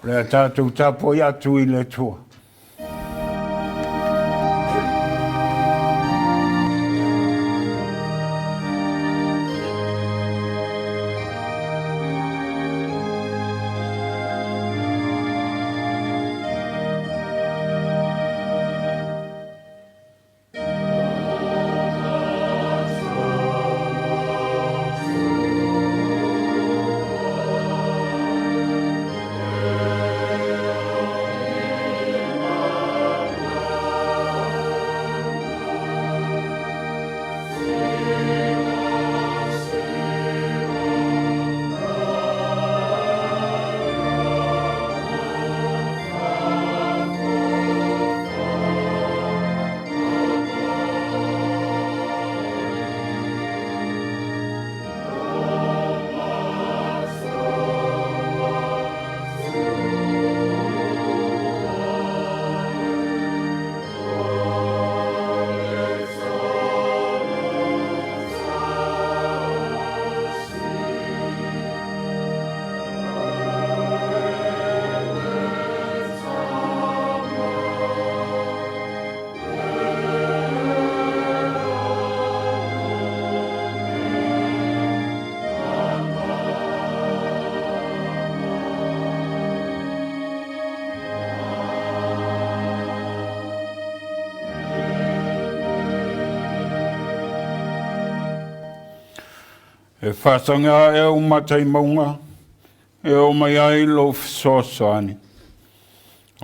O le a tatou tapuai atu i le Atua. E faasaga ae ou mata i mauga e oo mai ai lou fesoasoani.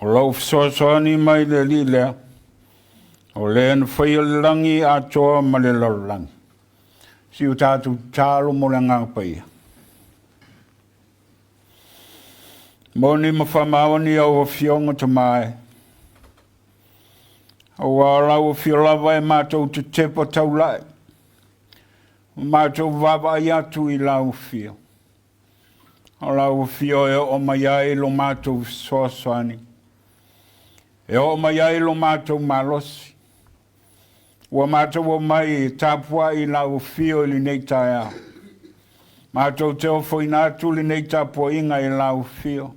O lou fesoasoani mai le Alii lea, o le na faia le lagi atoa ma le lalolagi. Si o tatou tatalo mo le Agaga Paia. Moni ma faamaoni au Afioga Tama e, aua o lau Afio lava e matou te tepa taulai, ma matou vaavaai atu i lau Afio. O lau Afio e oo mai ai lo matou fesoasoani, e oo mai ai lo matou malosi. Ua matou omai e tapuai i lau Afio i lenei taeao. Matou te ofoina atu lenei tapuaiga i lau Afio.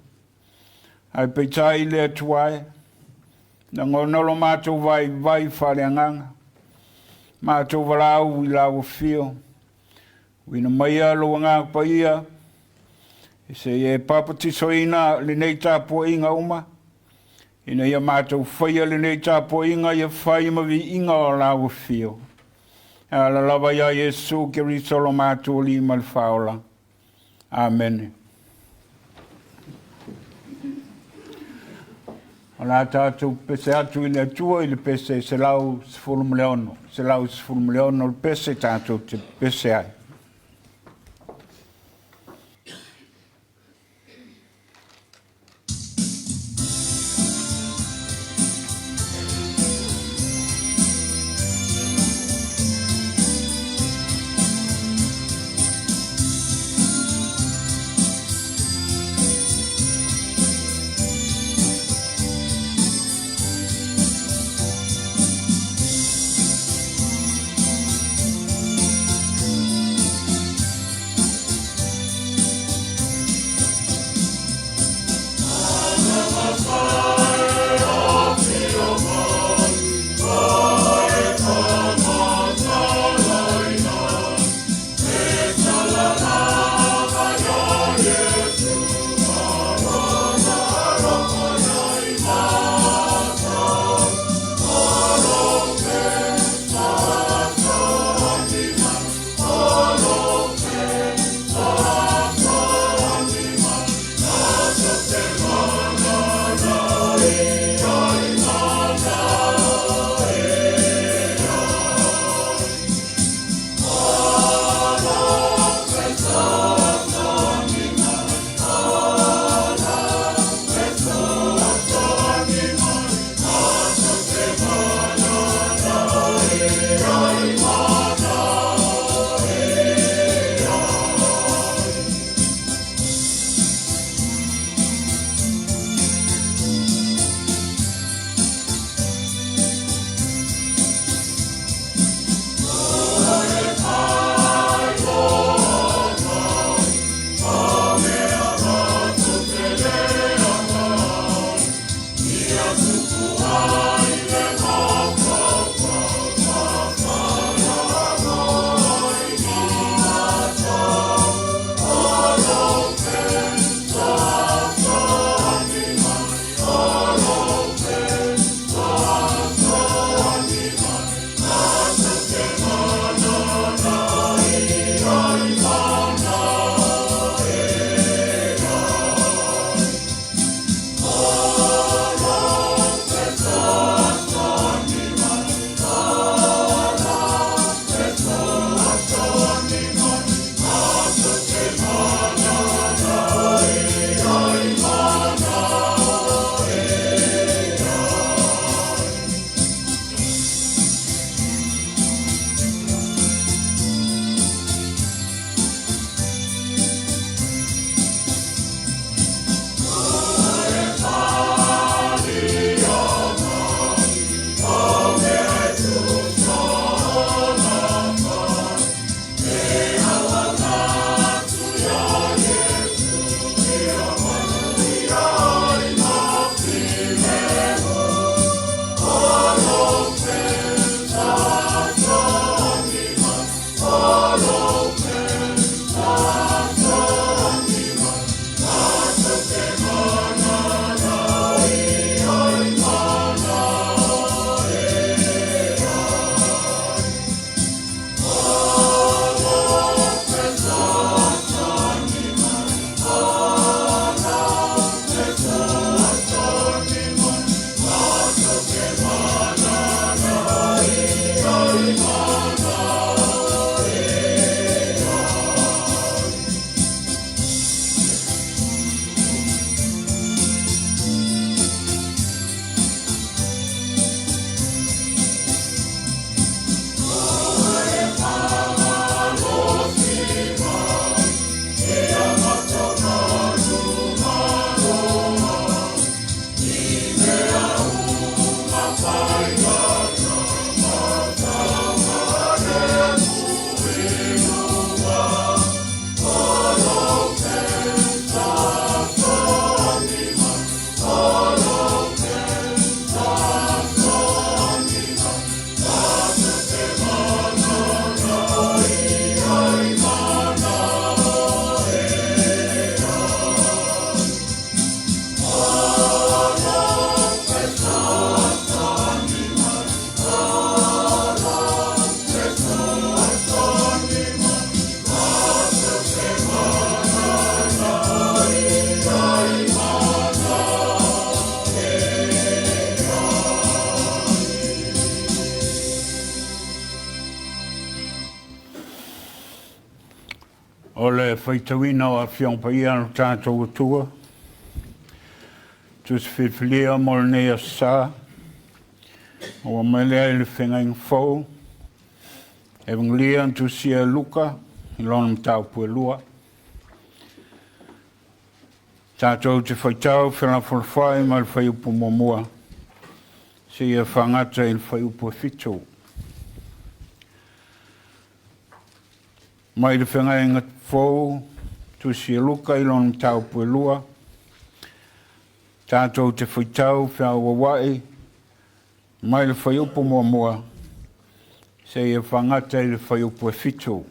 Ae peitai le Atua e, lagona lo matou vaivai faaleagaga, matou valaau i lau Afio, uina maia lou Agaga Paia, se i e papatisoina lenei tapuaiga uma, ina ia matou faia lenei tapuaiga ia fai ma viiga o lau Afio. E ala lava ia Iesu Keriso lo matou Alii ma le Faaola. Amene. O le a tatou pese atu i le Atua i le pese 116, 116 le pese tatou te pese ai. O le faitauina o Afioga Paia a lo tatou Atua, Tusi filifilia mo lenei aso sa, ua mai lea i le Feagaiga Fou, Evagelia na tusia e Luka i lona mataupu e 2. Tatou te faitau felafolafoai mai le fuaiupu 1 seia faagata i le fuaiupu 7. Mai le Feagaiga Fou, Tusi e Luka i lona mataupu e 2, tatou te faitau feauauai mai le fuaiupu 1 seia faagata i le fuaiupu 7.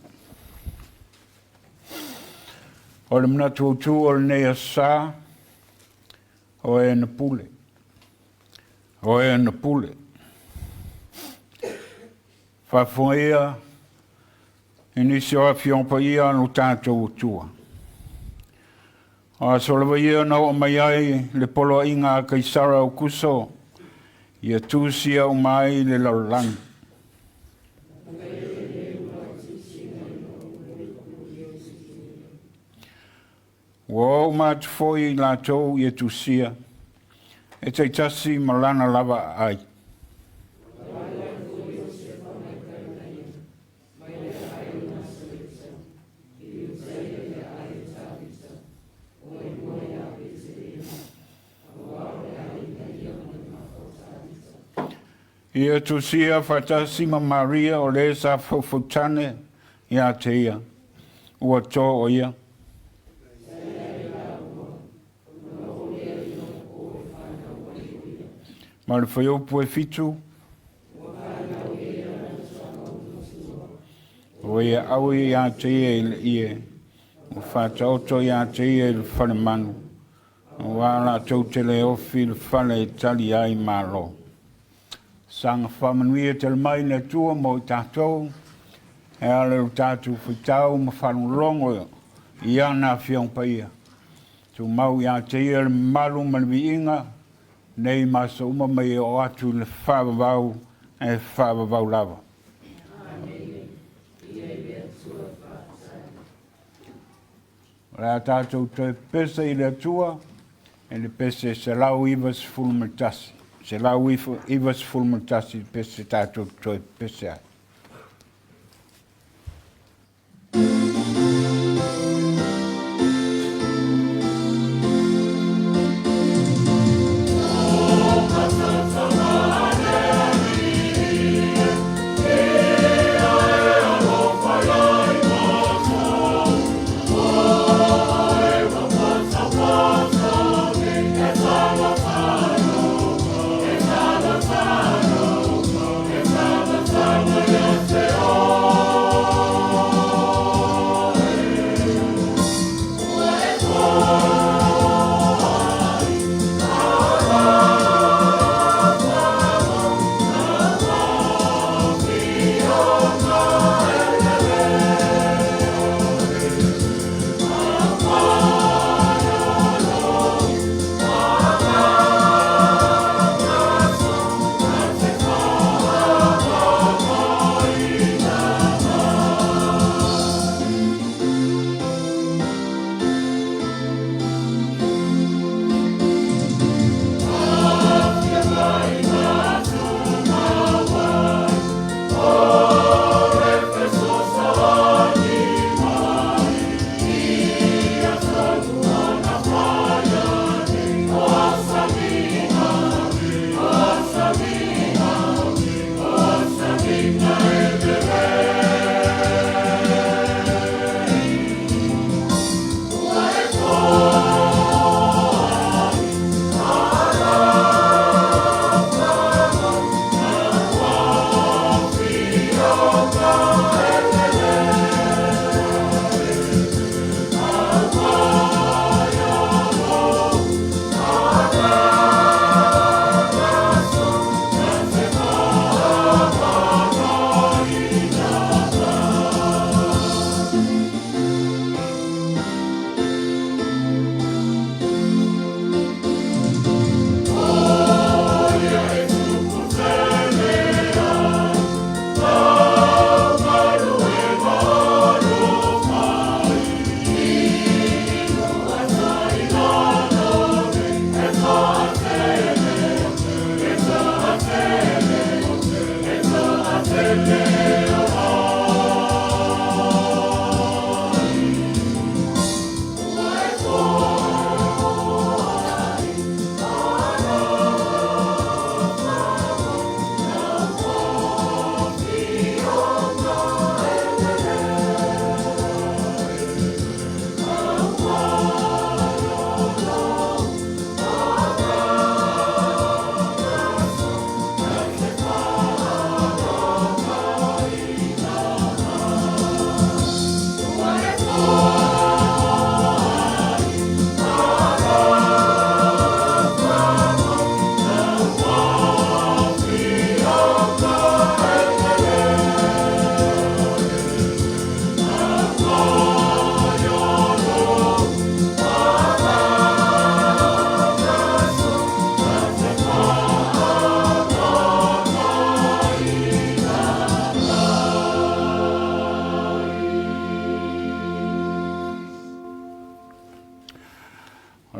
O le manatu autu o lenei aso sa, o e na pule. O e na pule. Faafofoga ia i nisi o afioga paia a lo tatou Atua. O aso lava ia na oo mai ai le poloaiga a Kaisara Aukuso ia tusia uma ai le lalolagi. Ua o uma atu foi i latou ia tusia, e taitasi ma lana lava aai. Ia tusia faatasi ma Maria o le sa faufautane ia te ia, ua tō o ia. Ma le fuaiupu e 7, ua ia aue ia te ia i le ie, ua faataoto ia te ia i le falemanu, aua latou te le ofi i le fale e tali ai malo. Saga faamanuia tele mai le Atua mo i tatou, e ala i lo tatou faitau ma faalogologo i ana Afioga Paia. Tumau ia te ia le mamalu ma le viiga, nei ma aso uma ma ia oo atu i le faavavau e faavavau lava. O le a tatou toe pese i le Atua i le pese 191. 191 le pese tatou toe pese ai.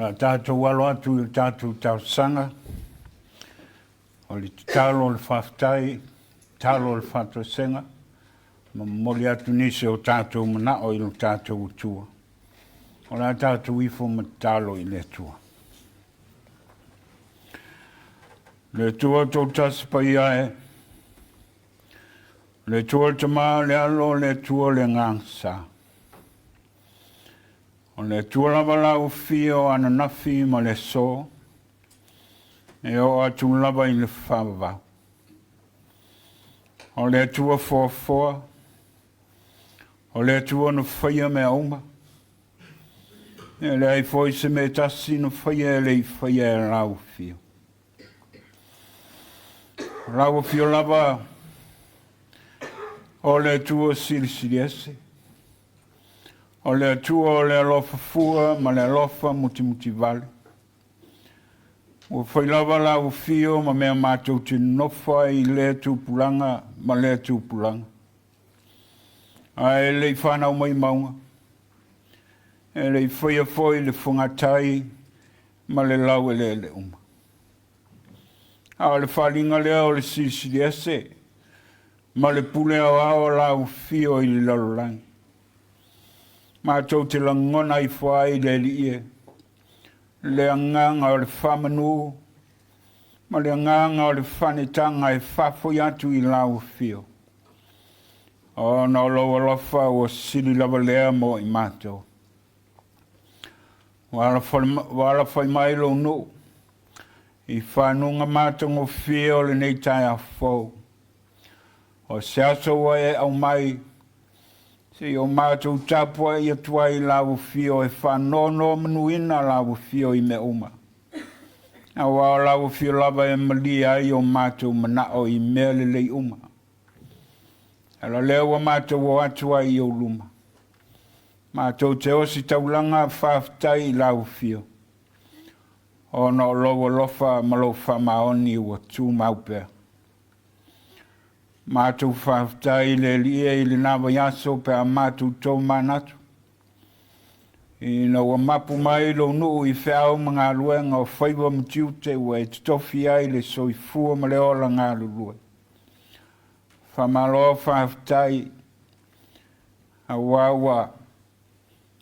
O le a tatou alo atu i le tatou talosaga, o le tatalo o le faafetai, tatalo o le faatoesega, ma momoli atu nisi o tatou manao i lo tatou Atua. O le a tatou ifo ma tatalo i le Atua. Le Atua Toatasi Paia e, le Atua le Tama, le Alo, le Atua le Agaga Sa. O le Atua lava lau afio ananafi ma le aso, e oo atu lava i le faavavau. O le Atua foafoa, o le Atua na faia mea uma, e leai foi se mea e tasi na faia e le i faia e lau afio. O lau afio lava o le Atua silisili ese, o le Atua o le alofa fua ma le alofa mutimutivale. Ua fai lava lau afio ma mea matou te nonofo ai i lea tupulaga ma lea tupulaga. Ae le i fanau mai mauga, e le i faia foi le fogatai ma le laueleele uma. A o le faaaliga lea o le Silisili Ese ma le pule aoao a lau afio i le lalolagi. Matou te lagona ifo ai le Alii e, le agaga o le faamanu ma le agaga o le faanetaga e faafoi atu i lau afio, ona o lou alofa ua sili lava lea mo i matou. Ua alafai mai lou nuu i fanuga matagofie o lenei taeao fou. O se aso ua e aumai seia o matou tapuai atu ai i lau afio e faanonomanu lau afio i mea uma. Aua o lau afio lava e malie ai o matou manao i mea lelei uma. Ala lea ua matou o atu ai i ou luma. Matou te osi taulaga faafetai i lau afio, ona o lou alofa ma lou faamaoni ua tumau pea. Matou faafetai i le Alii e i lena vaiaso pe a matou tomanatu, ina ua mapu mai lou nuu i feau ma galuega o faiva ma tiute ua e totofi ai le soifua ma le ola galulue. Faamalo faafetai, aua ua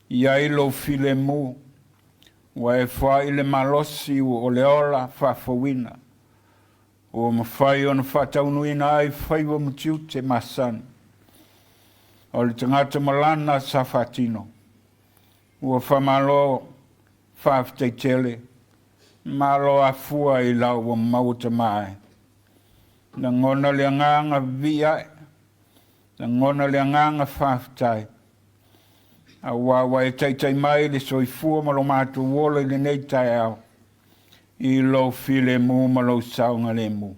i ai lou filemu, ua e foai le malosi o le ola faafouina, ua mafai ona faataunuuina ai faiva ma tiute masani o le tagata malana sa faatino. Ua faamalo faafetai tele, malo afua i lau ua maua tama e. Lagona le agaga vivii ae, lagona le agaga faafetai, aua ua e taitai mai le soifua ma lo matou ola i lenei taeao, i lou filemu ma lou saogalemu.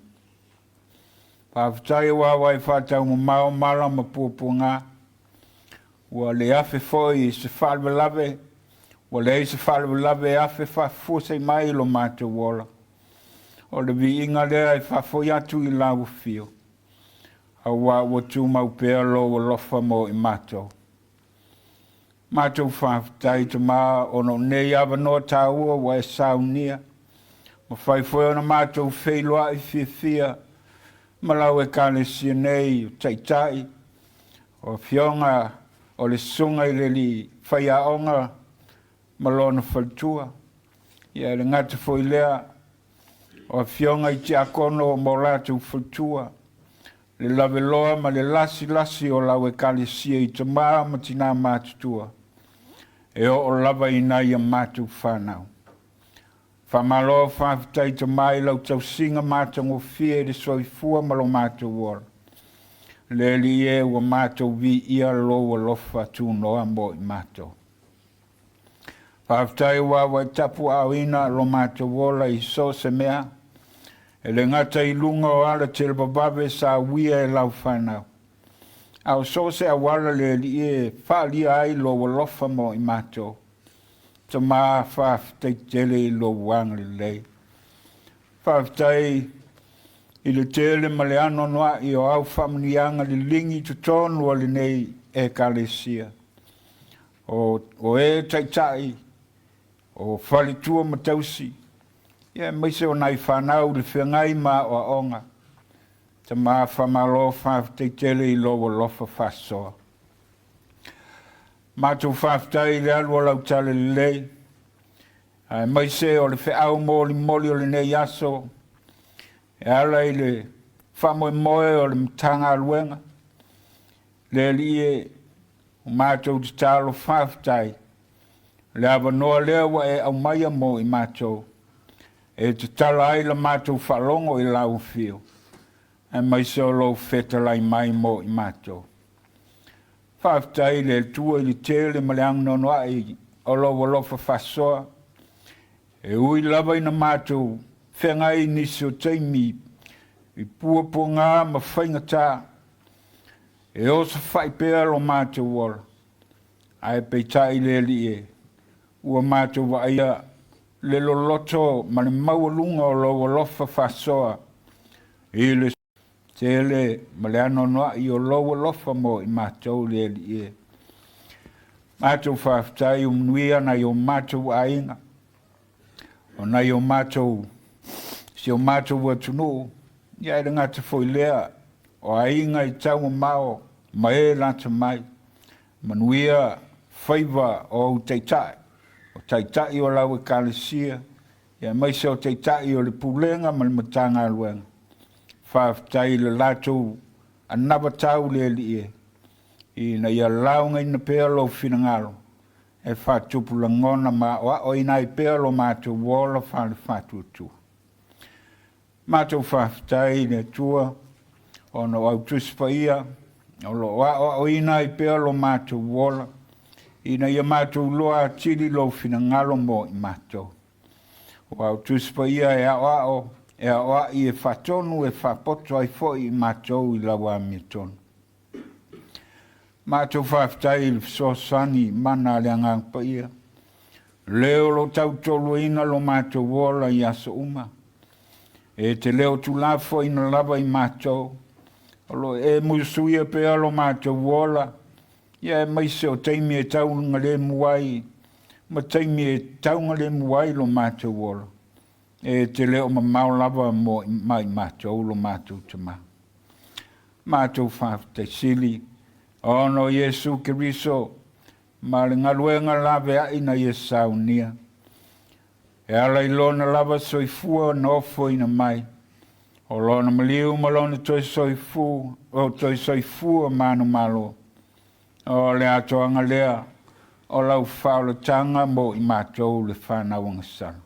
Faafetai aua ua e faataumamao mala ma puapuaga, ua le afe foi i se faalavelave, ua leai se faalavelave e afe faafuasei mai lo matou ola. O le viiga lea e faafoi atu i lau afio, aua ua tumau pea lou alofa mo i matou. Matou faafetai Tama ona o nei avanoa taua ua e saunia, mafai foi ona matou feiloai fiafia ma lau Ekalesia nei o Taitai, o Afioga o le Susuga i le Alii Faiaoga ma lona faletua. Ia e le gata foi lea, o Afioga i Tiakono ma o latou faletua, le laveloa ma le lasilasi o lau Ekalesia i tama ma tina matutua, e oo lava i nai a matou fanau. Faamalo faafetai Tama i lau tausiga matagofie i le soifua ma lo matou ola. Le Alii e, ua matou viia lou alofa tunoa mo i matou. Faafetai aua ua e tapuaaoina lo matou ola i so o se mea, e le gata i luga o ala televavave sa uia e lau fanau, a o so o se auala le Alii e faaalia ai lou alofa mo i matou. Tama, faafetai tele i lou agalelei. Faafetai i le tele ma le anoanoai o au faamanuiaga liligi i totonu o lenei Ekalesia. O e taitai o faletua ma tausi, ia aemaise o nai fanau i le feagai ma aoaoga. Tama faamalo faafetai tele i lou alofa faasoa. Matou faafetai i le alu o lau tala lelei, aemaise o le feau molimoli o lenei aso e ala i le faamoemoe o le Matagaluega. Le Alii e, ua matou tatalo faafetai, o le avanoa lea ua e aumaia mo i matou, e tatala ai la matou faalogo i lau afio, aemaise o lou fetalai mai mo i matou. Faafetai i le Atua i le tele ma le anoanoai o lou alofa faasoa, e ui lava ina matou feagai i nisi o taimi i puapuaga ma faigata, e osofai pea lo matou ola, ae peitai le Alii e, ua matou vaaia le loloto ma le maualuga o lou alofa faasoa i le tele ma le anoanoai o lou alofa mo i matou le Alii e. Matou faafetai ua manuia nai o matou aiga, o nai o matou, si o matou atunuu, ia e le gata foi lea, o aiga i taumamao ma e lata mai, manuia faiva o ou taitai, o taitai o lau Ekalesia, aemaise o taitai o le Pulega ma le Matagaluega. Faafetai i le latou anavatau le Alii e, ina ia laugaina pea lou finagalo e faatupu lagona ma aoaoina ai pea lo matou ola faale-faatuatua. Matou faafetai i le Atua ona o au Tusi Paia o lo o aoaoina ai pea lo matou ola ina ia matou iloa atili lou finagalo mo i matou. O au Tusi Paia e aoao, e aoai, e faatonu, e faapoto ai foi i matou i lau amiotonu. Matou faafetai i le fesoasoani mana a le Agaga Paia, le o lo o tautoaluaina lo matou ola i aso uma. E te le o tuulafoaiina lava i matou, o lo o e musumusuia pea lo matou ola, aemaise o taimi e taugalemu ai ma taimi e taugalemu ai lo matou ola. E te le o mamao lava mai matou lo matou Tama. Matou faafetai sili ona o Iesu Keriso ma le galuega laveai na ia saunia, e ala i lona lava soifua na ofoina mai, o lona maliu ma lona toe soifua manumalo, o le atoaga lea o lau faaolataga mo i matou le fanau agasala.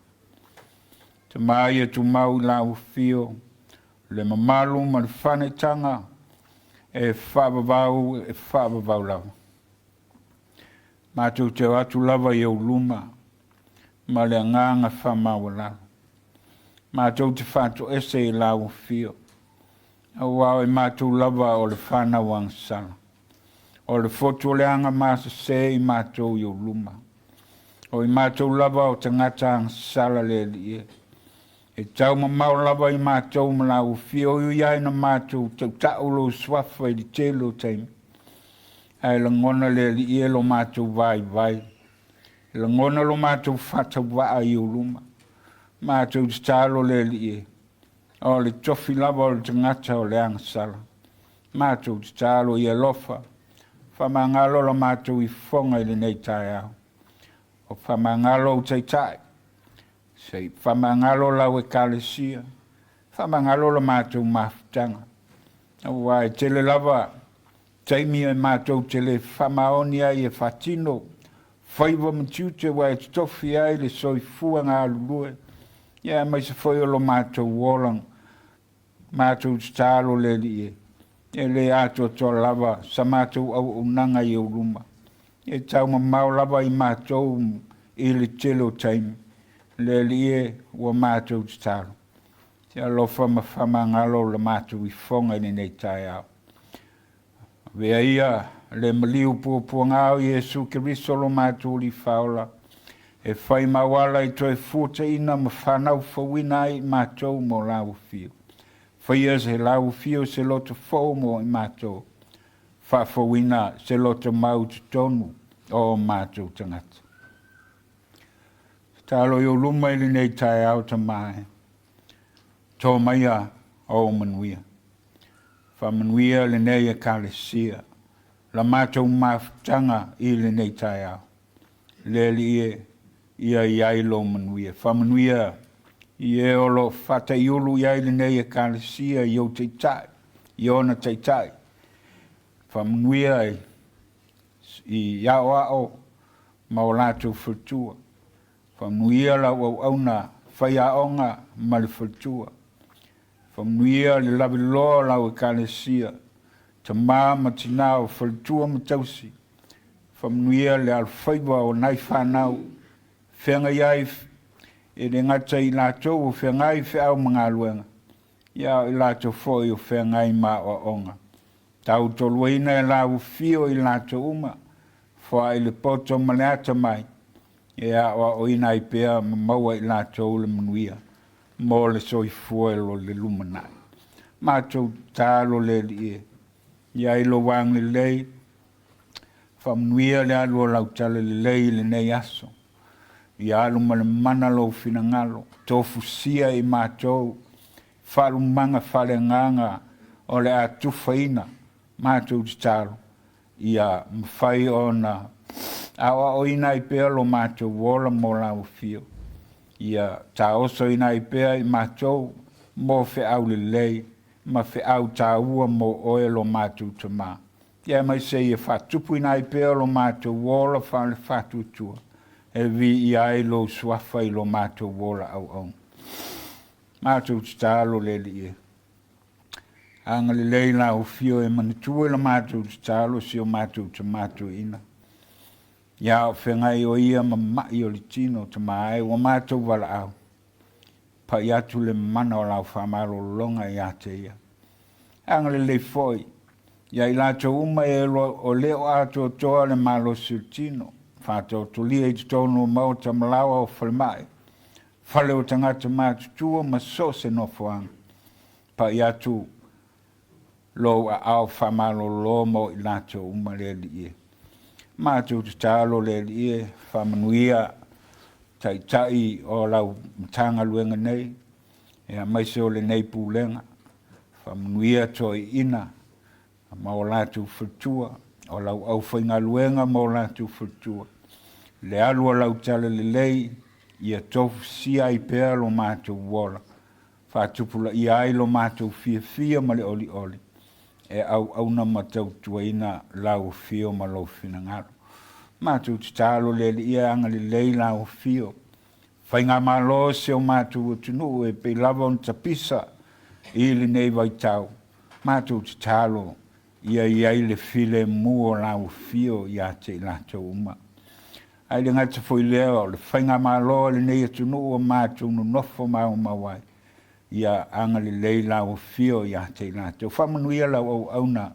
Tama ia tumau i lau afio le mamalu ma le faaneetaga e faavavau e faavavau lava. Matou te o atu lava i ou luma ma le agaga faamaualalo, matou te faatoese i lau afio, aua o i matou lava o le fanau agasala, o le fotu o le agamasese i matou i ou luma. O i matou lava o tagata agasala le Alii e. E taumamao lava i matou ma lau afio, e ui lava ina matou tautau lou suafa i le tele o taimi, ae lagona le Alii e lo matou vaivai, e lagona lo matou faatauvaa i ou luma. Matou tatalo le Alii e, o le tofi lava o le tagata o le agasala. Matou tatalo ia alofa, faamagalo la matou ifofoga i lenei taeao. O faamagalo ou taitai, se i faamagalo lau Ekalesia, faamagalo la matou mafutaga, aua e tele lava taimi e matou te le faamaoni ai e faatino faiva ma tiute ua e totofi ai le soifua galulue, aemaise foi o lo matou ola. Matou tatalo le Alii e, e le atoatoa lava sa matou auaunaga i ou luma, e taumamao lava i matou i le tele o taimi. Le Alii e, ua matou tatalo, te alofa ma faamagalo la matou ifofoga i lenei taeao. Avea ia le maliu puapuaga o Iesu Keriso lo matou Alii Faaola e fai ma auala e toe fuataina ma fanau fouina ai i matou mo lau afio. Faia se lau afio se loto fou mo i matou, faafouina se loto mau i totonu o matou tagata. Tatalo i ou luma i lenei taeao Tama e, to maia ou manuia. Faamanuia lenei Ekalesia, la matou mafutaga i lenei taeao. Le Alii e, ia i ai lou manuia. Faamanuia i e o lo o faataiulu i ai lenei Ekalesia i ou taitai, i ona taitai. Faamanuia i aoao ma o latou faletua. Faamanuia lau auauna faiaoga ma le faletua. Faamanuia le lavaloa o lau Ekalesia, tama ma tina o faletua ma tausi. Faamanuia le alofaiva o nai fanau feagai ai, e le gata i latou o feagai i feau ma galuega, a o i latou foi o feagai ma aoaoga. Tautoaluaina e lau afio i latou uma, foai le poto ma le atamai e aoaoina ai pea ma maua e i latou le manuia mo le soifua i le lumanai. Matou tatalo le Alii e, ia i ai lou agalelei, faamanuia le alu o lau talalelei i lenei aso. Ia alu ma le mana lou finagalo, tofusia i matou faalumaga faaleagaga o le a tufaina. Matou tatalo ia mafai ona aoaoina ai pea lo matou ola mo lau afio, ia taosoina ai pea i matou mo feau lelei ma feau taua mo oe lo matou Tama, aemaise ia faatupuina ai pea lo matou ola faale-faatuatua e viia ai lou suafa i lo matou ola auauna. Matou tatalo le Alii e, agalelei lau Afio e manatua i la matou tatalo si o matou tama toeaina, ia o feagai o ia ma mai o le tino. Tama e, ua matou valaau, pai atu le mana o lau faamalologa ia te ia. Agalelei foi ia i latou uma e o le o atoatoa le malosi o le tino, faataotolia i totonu o maota ma laoa o falemai, fale o tagata matutua ma so o se nofoaga, pai atu lou aao faamalolo mo i latou uma le Alii e. Matou tatalo le Alii e, faamanuia Taitai o lau Matagaluega nei, aemaise o lenei Pulega, faamanuia toeaiina ma o latou faletua, o lau aufaigaluega ma o latou faletua, le alu o lau talalelei ia tofusia ai pea lo matou ola, faatupulaia ai lo matou fiafia ma le olioli e auauna ma tautuaina lau afio ma lou finagalo. Matou tatalo le Alii e agalelei lau afio, faigamalo si o matou atunuu e pei lava ona tapisa i lenei vaitau, matou tatalo ia i ai le filemu o lau afio ia te i latou uma. Ae le gata foi i lea o le faigamalo a lenei atunuu ua matou nonofo maumau ai, ia agalelei lau afio ia te i latou. Faamanuia lau auauna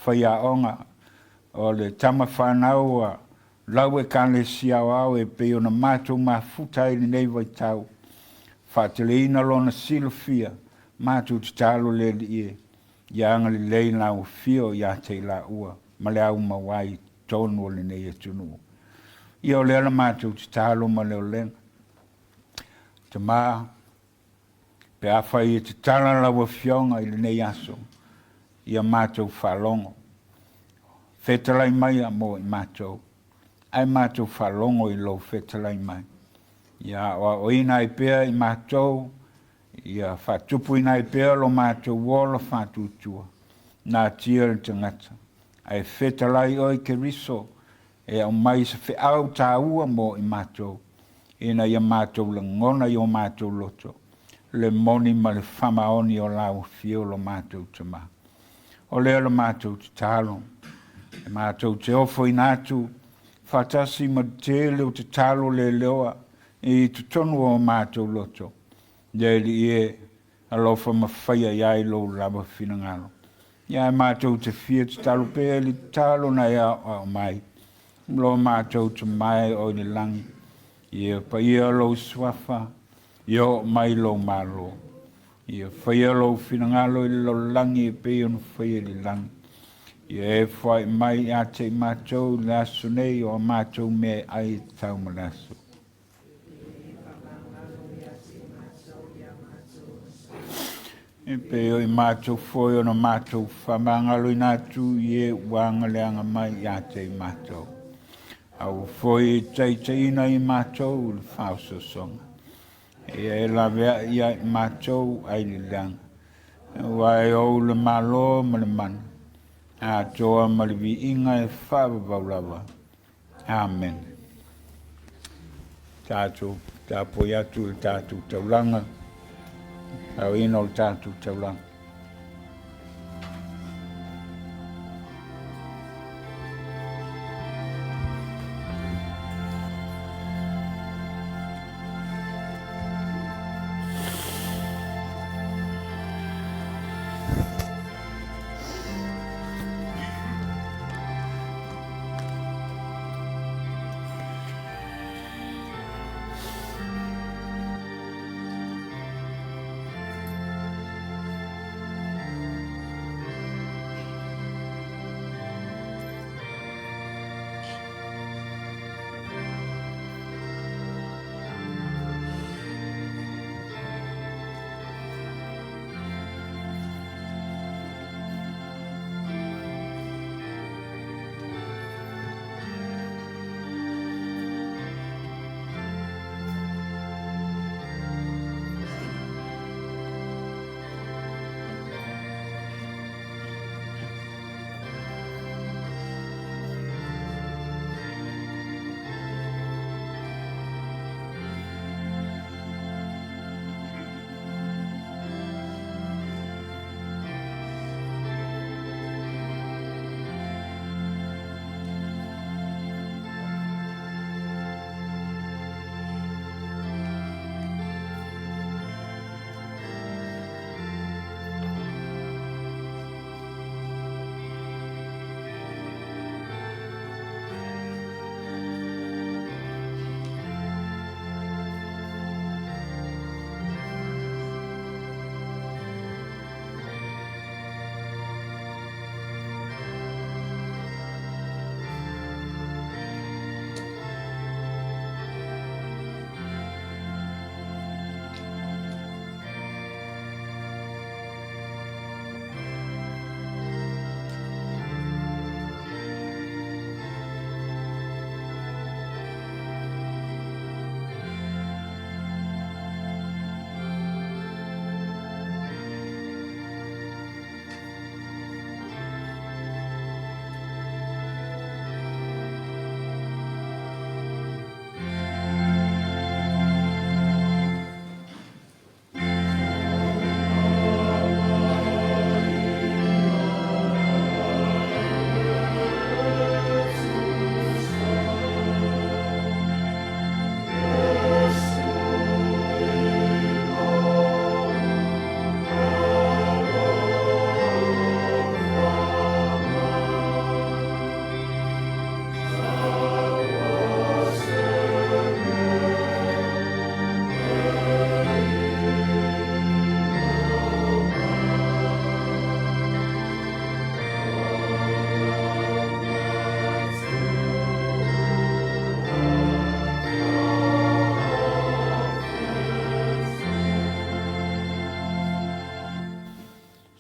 faiaoga, o le tama fanau a lau Ekalesia Aoao e pei ona matou mafuta ai i lenei vaitau, faateleina lona silafia, matou tatalo le Alii e, ia agalelei lau afio ia te i laua ma le aumau ai i totonu o lenei atunuu. Ia o lea la matou tatalo ma le olega. Tama, pe afai e tatala lau Afioga i lenei aso, ia matou faalogo, fetalai maia mo i matou, ae matou faalogo i lou fetalai mai. Ia aoaoina ai pea i matou, ia faatupuina ai pea lo matou ola faatuatua, natia le tagata, ae fetalai oe Keriso e aumai se feau taua mo i matou, ina ia matou lagona i o matou loto le moni ma le faamaoni o lau afio lo matou Tama. O lea la matou tatalo, e matou te ofoina atu faatasi ma le tele o tatalo leleoa i totonu o matou loto, le Alii e, alofa ma faia i ai lou lava finagalo. Ia ae matou te fia tatalo pea i le tatalo na e aoao mai, lo matou Tama e o i le lagi, ia paia lou suafa, ia oo mai lou Malo, ia faia lou finagalo i le lalolagi e pei ona faia i le lagi. Ia e foai mai ia te i matou i le aso nei o a matou meaai e tatau ma le aso. E pei o i matou foi ona matou faamagaloina atu i e ua agaleaga mai ia te i matou. Aua foi e taitaiina i matou i le faaosoosoga, ia e laveai ia i matou ai le leaga, aua e ou le Malo ma le mana, atoa ma le viiga e faavavau lava. Amene. Tatou tapuai atu i le tatou taulaga, aoina o le tatou taulaga.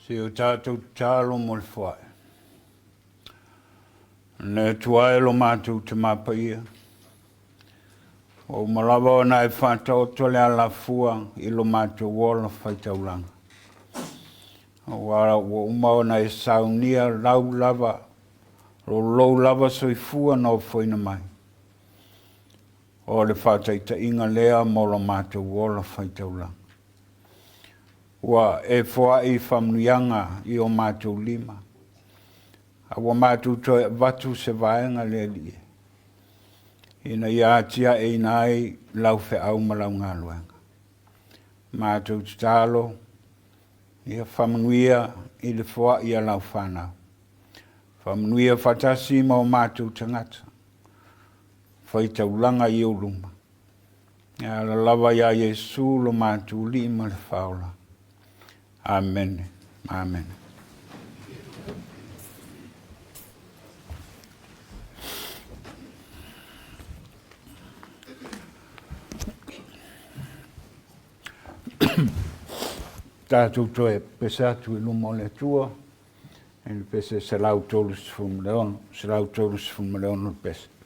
Se o tatou tatalo mo le foai. Le Atua e lo matou Tama Paia, ua uma lava ona e faataoto le alafua i lo matou ola faitaulaga. Aua ua uma ona e saunia lau lava, lo lou lava soifua na ofoina mai. O le faataitaiga lea mo lo matou ola faitaulaga. Ua e foai faamanuiaga i o matou lima, a ua matou toe avatu se vaega le Alii ina ia atiaeina ai lau feau ma lau galuega. Matou tatalo, ia faamanuia i le foai a lau fanau. Faamanuia faatasi ma o matou tagata, faitaulaga i ou luma. E ala lava iā Iesu lo matou Alii ma le Faaola. Amene. Amene. tatou toe pese atu i luma o le Atua i le pese 136, 136 le pese.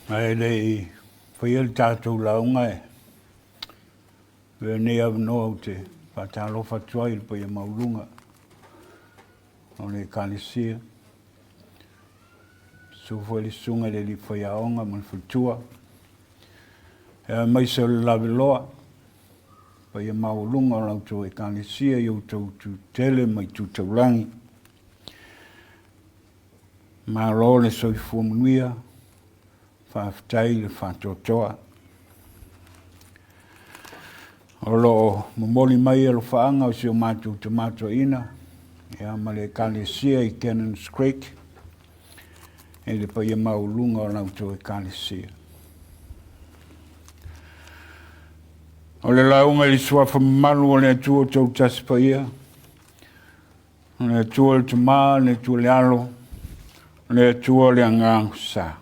Ae le i faia le tatou lauga e avea lenei avanoa ou te faatalofa atu ai i le paia maualuga o le Ekalesia, susu foi le susuga i le alii faiaoga ma le faletua, aemaise o le laveloa, paia maualuga o la outou Ekalesia i outou itu tele ma itu taulagi. Malo le soifua manuia, faafetai le faatoatoa. O lo o momoli mai alofaaga o si o matou Tama Toeaina ia ma le Ekalesia i Cannons Creek i le paia maualuga o la outou Ekalesia. O le lauga i le suafa mamalu o le Atua Toatasi Paia, O le Atua le Tama, le Atua le Alo, le Atua le Agaga Sa.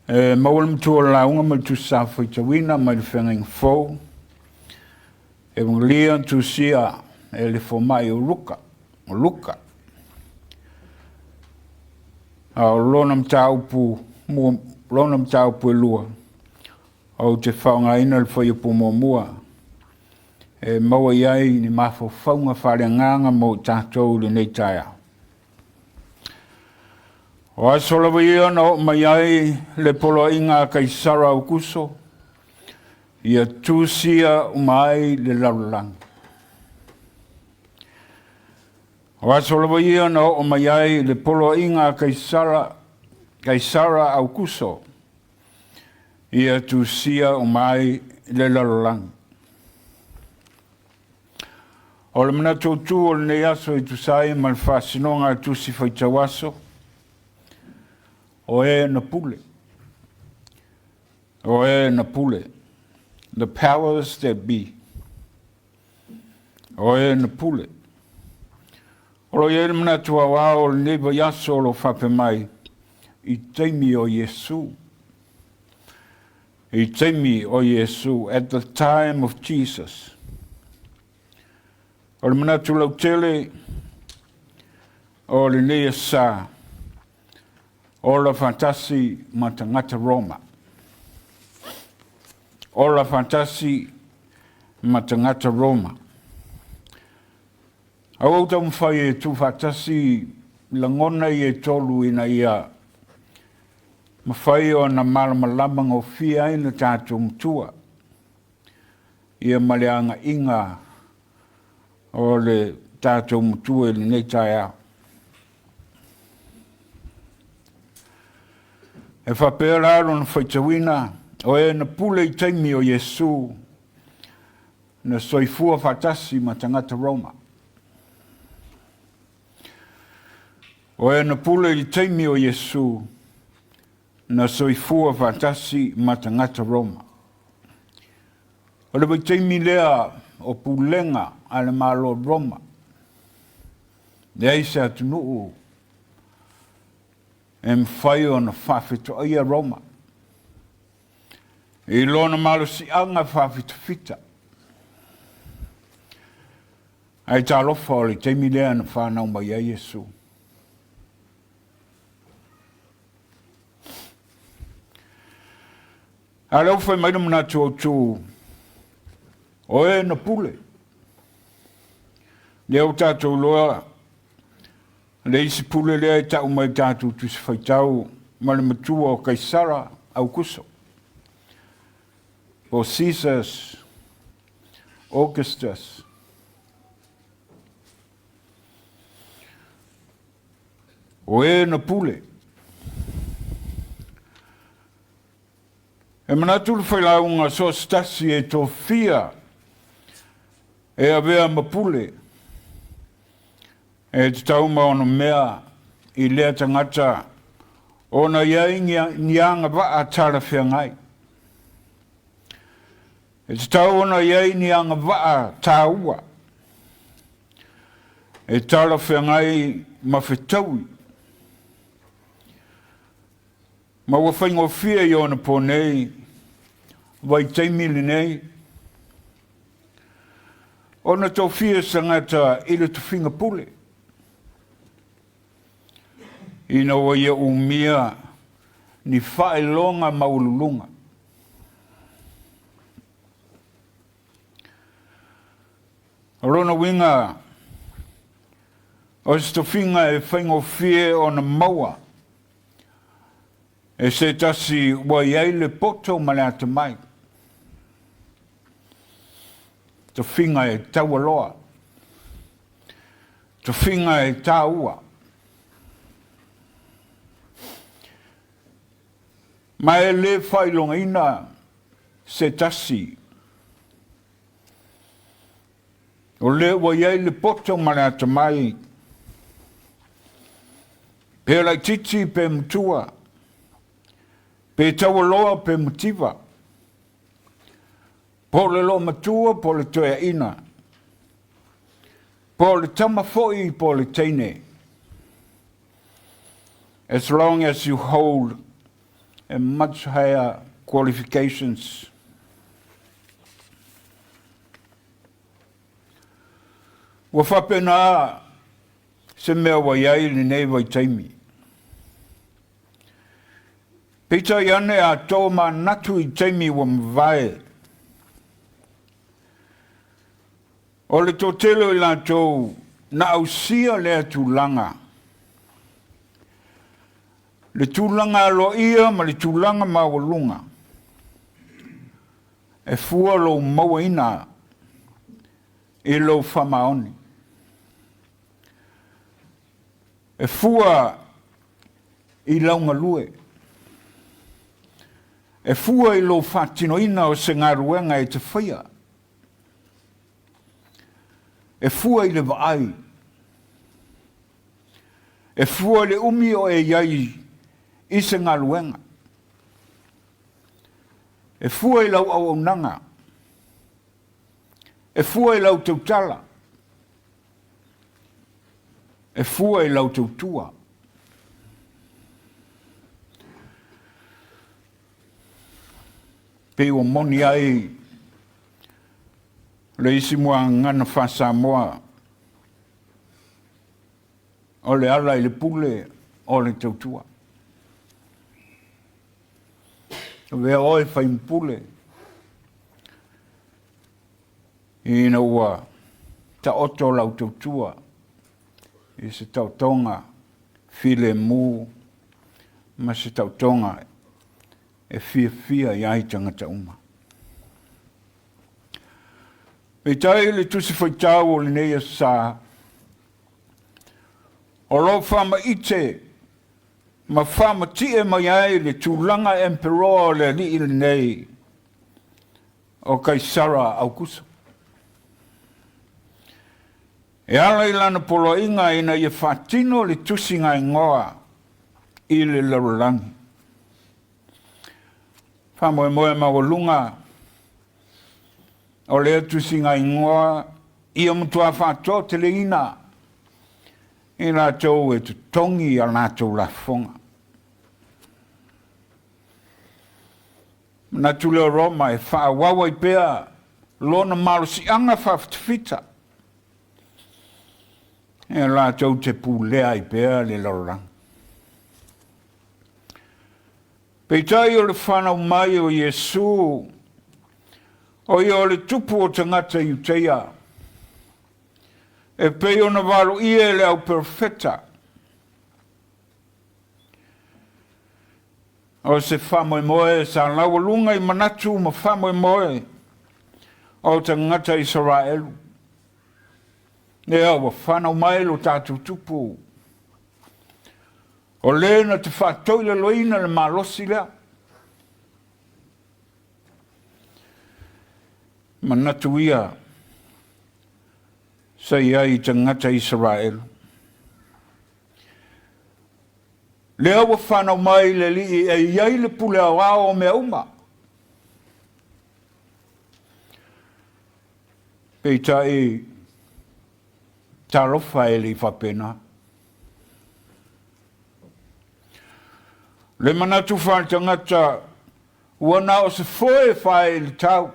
E maua le matua o le lauga ma le tusi sa faitauina mai le feagaiga fou, Evagelia tusia e le fomai o Luka, o Luka. A o lona mataupu, lona mataupu e lua, Ou te faaaogaina le fuaiupu muamua e maua i ai ni mafaufauga faaleagaga mo i tatou i lenei taeao. O aso lava ia na oo mai ai le poloaiga a Kaisara Aukuso, ia tusia uma ai le lalolagi. O aso lava ia na oo mai ai le poloaiga a Kaisara, Kaisara Aukuso, ia tusia uma ai le lalolagi. O le manatu autū o lenei aso e tusa ai ma le faasinoga a Tusi Faitau Aso, o e na pule. O e na pule. The powers that be. O e na pule. O lo o i ai le manatu aoao o lenei vaiaso o lo o faapea mai, i taimi o Iesu. I taimi o Iesu, at the time of Jesus. O le manatu lautele o lenei asa, ola faatasi ma tagata Roma. Ola faatasi ma tagata Roma. Aua ua taumafai e tuufaatasi lagona ia e tolu ina ia mafai ona malamalama gofie ai le tatou Matua ia ma le agaiga o le tatou Matua i lenei taeao. E faapea la lona faitauina, o e na pule i taimi o Iesu na soifua faatasi ma tagata Roma. O e na pule i le taimi o Iesu, na soifua faatasi ma tagata Roma. O le vaitaimi lea o pulega a le Malo Roma, leai se atunuu e mafai ona faafetoaia Roma. I lona malosiaga faafitafita. Ae talofa o le taimi lea na fanau mai ai Iesu. A o lea ua fai mai le manatu autu, o e na pule. Lea ua tatou iloa le isi pule lea e tau mai tatou Tusi Faitau ma le matua o Kaisara Aukuso, o Caesars Augustus. O e na pule. E manatu le failauga so o se tasi e tofia e avea ma pule e tatau ma ona mea i lea tagata ona i ai ni agavaa talafeagai. E tatau ona i ai ni agavaa taua e talafeagai ma fetaui Ma ua faigofie i ona po nei vaitaimi lenei ona tofia se tagata i le tofiga pule, ina ua ia umia ni faailoga maualuluga. O lona uiga, o se tofiga e faigofie ona maua e se tasi ua i ai le poto ma le atamai, tofiga e taualoa, tofiga e taua. Ma e le faailogaina se tasi o le ua i ai le poto ma le atamai, pe laitiiti pe matua, pe taualoa pe mativa, po o le loomatua po o le toeaina, po o le tama foi po o le teine. As long as you hold a much higher qualifications. Ua faapena se mea ua i ai lenei vaitaimi. Peitai ane a tomanatu i taimi ua mavae, o le toatele o i latou na ausia lea tulaga, le tulaga aloaia ma le tulaga maualuga, e fua lou mauaina i lou faamaoni. E fua i lau galue. E fua i lou faatinoina o se galuega e te faia. E fua i le vaai. E fua i le umi o e i ai i se galuega. E fua i lau auaunaga. E fua i lau tautala. E fua i lau tautua. Pei ua moni ai le isi muagagana faa-Samoa, o le ala i le pule o le tautua. Avea oe fai ma pule ina ua taoto lau tautua i se taotoga filemu ma se taotoga e fiafia i ai tagata uma. Peitai le Tusi Faitau o lenei Aso Sa, o lo o faamaite ma faamatie mai ai le tulaga emperoa o le alii lenei o Kaisara Aukuso. E ala i lana poloaiga ina ia faatino le tusiga igoa i le lalolagi. Faamoemoe maualuga o lea tusiga igoa ia matua faatoateleina i latou e totogi a latou lafoga. Manatu lea o Roma e faaauau ai pea lona malosiaga faafitafita e latou te pulea ai pea le lalolagi. Peitai o le fanau mai o Iesu, o ia o le tupu o tagata Iuteia, e pei ona valoia e le au perofeta, o se faamoemoe sa laualuga i manatu ma faamoemoe o tagata Isaraelu. Lea ua fanau mai lo tatou tupu, o le na te faatoilaloina le malosi lea. Manatu ia sa i ai i tagata Isaraelu. Lea ua fanau mai le alii e i ai le pule aoao o mea uma. Peitai, talofa e le i faapena. Le manatu faaletagata ua na o se foe e fae i le tau.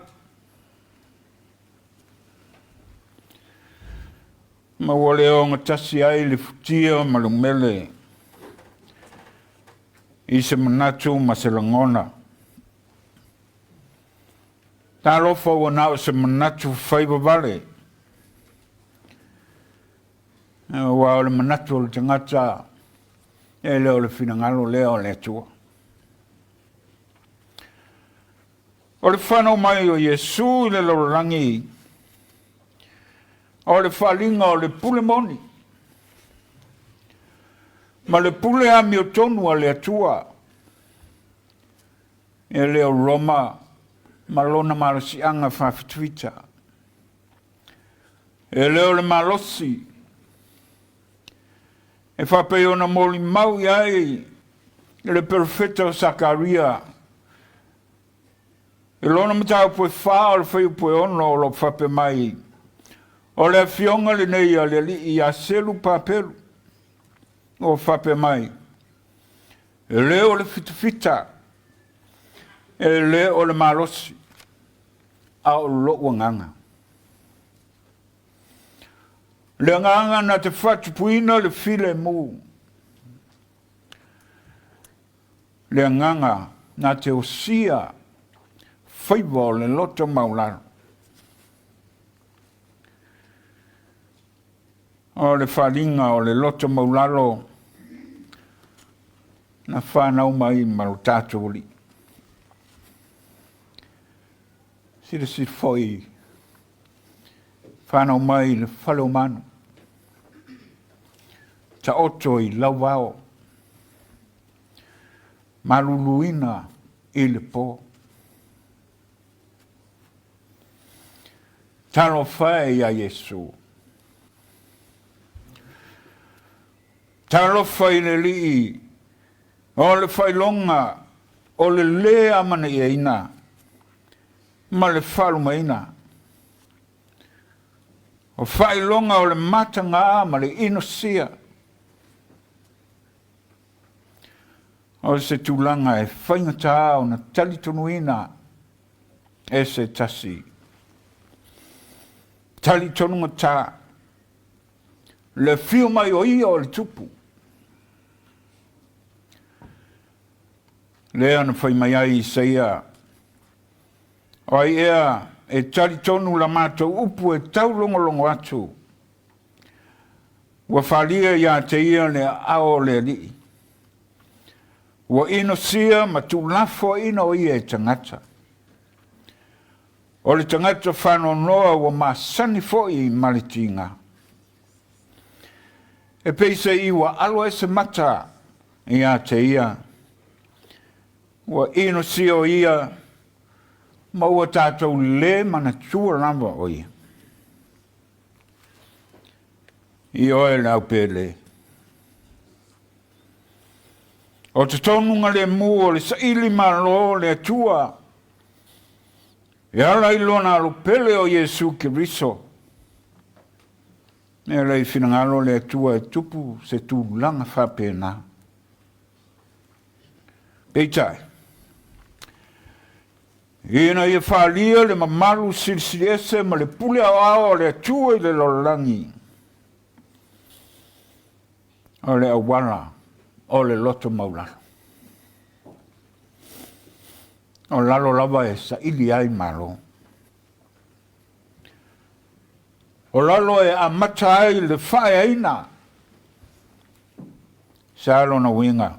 Ma ua le ogatasi ai le futia ma le umele. I se manatu ma se lagona. Talofa ua na o se manatu faivavale. Aua o le manatu o le tagata e le o le finagalo lea o le Atua. O le fanau mai o Iesu i le lalolagi, o le faaaliga o le pule moni ma le pule amiotonu a le Atua, e le o Roma ma lona malosiaga faafitafita. E le o le malosi e faapei ona molimau i ai le perofeta o Sakaria i lona mataupu e 4 o le fuaiupu e 6 o lo o faapea mai, O le afioga lenei a le alii ia Selu Papelu, o faapea mai, E le o le fitafita, e le o le malosi, a o lou agaga. Le agaga na te faatupuina le filemu, le agaga na te osia faiva o le loto maualalo. O le faaaliga o le loto maualalo na fanau mai ma lo tatou Alii. Silasila foi, fanau mai i le fale o manu, taoto i lauvao, maluluina i le po. Talofa e ia Iesu. Talofa i le Alii o le faailoga o le lē amanaiaina ma le faalumaina, o faailoga o le matagā ma le inosia, o se tulaga e faigata ona talitonuina e se tasi. Talitonugata le afio mai o ia o le Tupu, lea na fai mai ai Isaia, O ai ea e talitonu la matou upu e taulogologo atu, ua falia ia te ia le aao o le Alii, ua inosia ma tuulafoaina o ia e tagata. O le tagata faanoanoa ua masani foi ma le tiga. E peiseai ua alo ai se mata ia te ia, ua inosia o ia ma ua tatou lē manatua lava o ia. Ioe le aupele. O totonu lemu o le saili malo o le Atua e ala i lona alopele o Iesu Keriso. E le i finagalo le Atua e tupu se tulaga faapena. Peitai, ina ia faaalia le mamalu silisiliese ma le pule aoao a le Atua i le lalolagi, o le auala o le loto maualalo. O lalo lava e saili ai malo. O lalo e amata ai le faaeaina. Sa lona uiga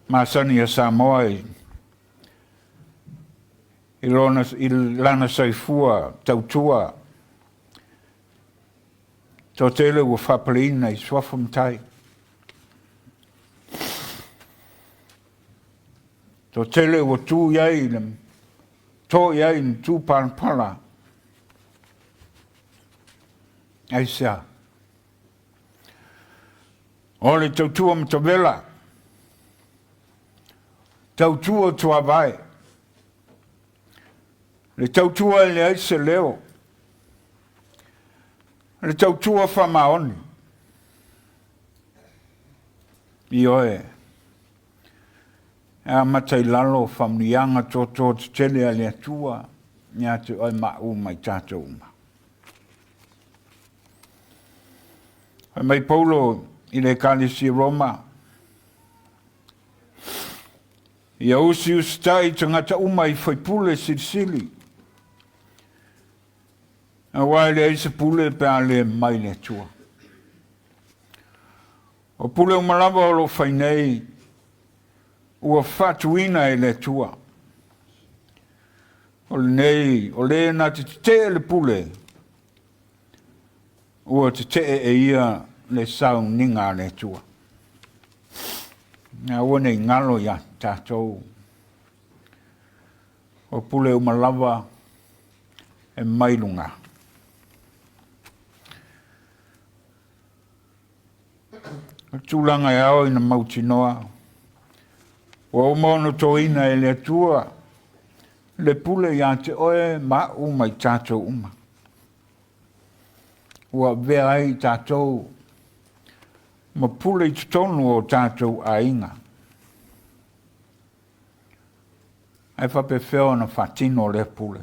masani a Samoa i lona i lana soifua tautua toatele ua faapaleina i suafa matai. Toatele ua tu i ai le to i ai le tu palapala. Aisea? O le tautua matavela, tautua tuavae, le tautua e leai se leo, le tautua faamaoni. Ioe, e amata i lalo faamanuiaga toto tetele a le Atua ia te oe ma au ma i tatou uma. Fai mai Paulo i le Ekalesia Roma. Ia usiusitai tagata uma i faipule silisili, aua e leai se pule pe a le mai le Atua. O pule uma lava o lo o fai nei, ua faatuina e le Atua. O lenei, o le na te tetee le pule, ua tetee e ia le sauniga a le Atua. Aua ne i galo ia tatou, o pule uma lava e mai luga. O le tulaga e ao ina mautinoa, ua uma ona toina e le Atua le pule ia te oe ma au ma i tatou uma, ua avea ai i tatou ma pule i totonu o tatou aiga. Ae faapefea ona faatino lea pule?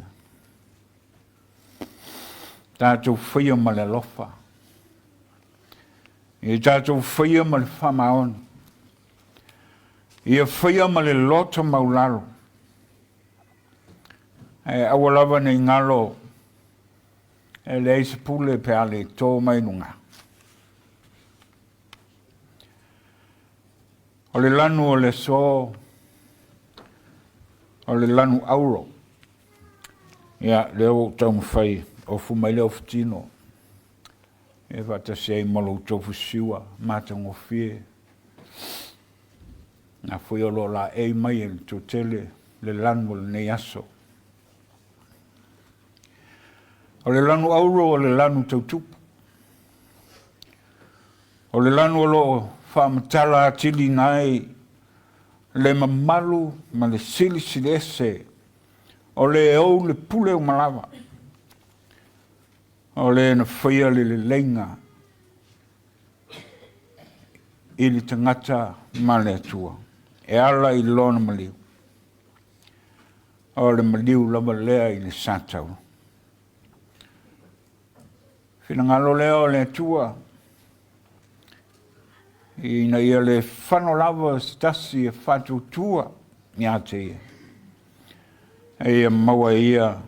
Tatou faia ma le alofa, ia tatou faia ma le faamaoni, ia faia ma le loto maualalo, ae aua lava ne i galo e leai se pule pe a le to mai luga. O le lanu o le aso, o le lanu auro. Ia, lea ua ou taumafai, ofu mai le ofutino e faatasi ai ma lo outou fusiua matagofie. Na foi o lo o laei mai e le toatele le lanu o lenei aso. O le lanu auro o le lanu tau tupu. O le lanu o lo o faamatala atiliina ai le mamalu ma le silisiliese o le ou le pule uma lava, o le na faia le leleiga i le tagata ma le Atua e ala i lona maliu. O le maliu lava lea i le sataua. Finagalo lea o le Atua ina ia le fano lava se tasi e faatuatua ia te ia, a ia maua e ia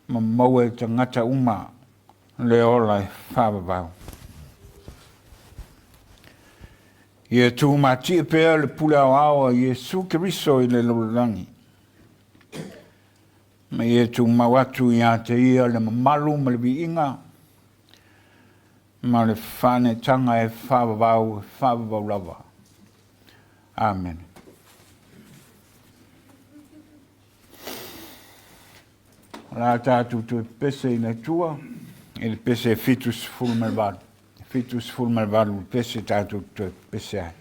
ma maua e tagata uma le ola e faavavau. Ia tumatie pea le pule aoao a Iesu Keriso i le lalolagi, ma ia tumau atu ia te ia le mamalu ma le viiga ma le faaneetaga e faavavau e faavavau lava. Amene. O le a tatou toe pese i le Atua i le pese 78. 78 le pese tatou toe pese ai.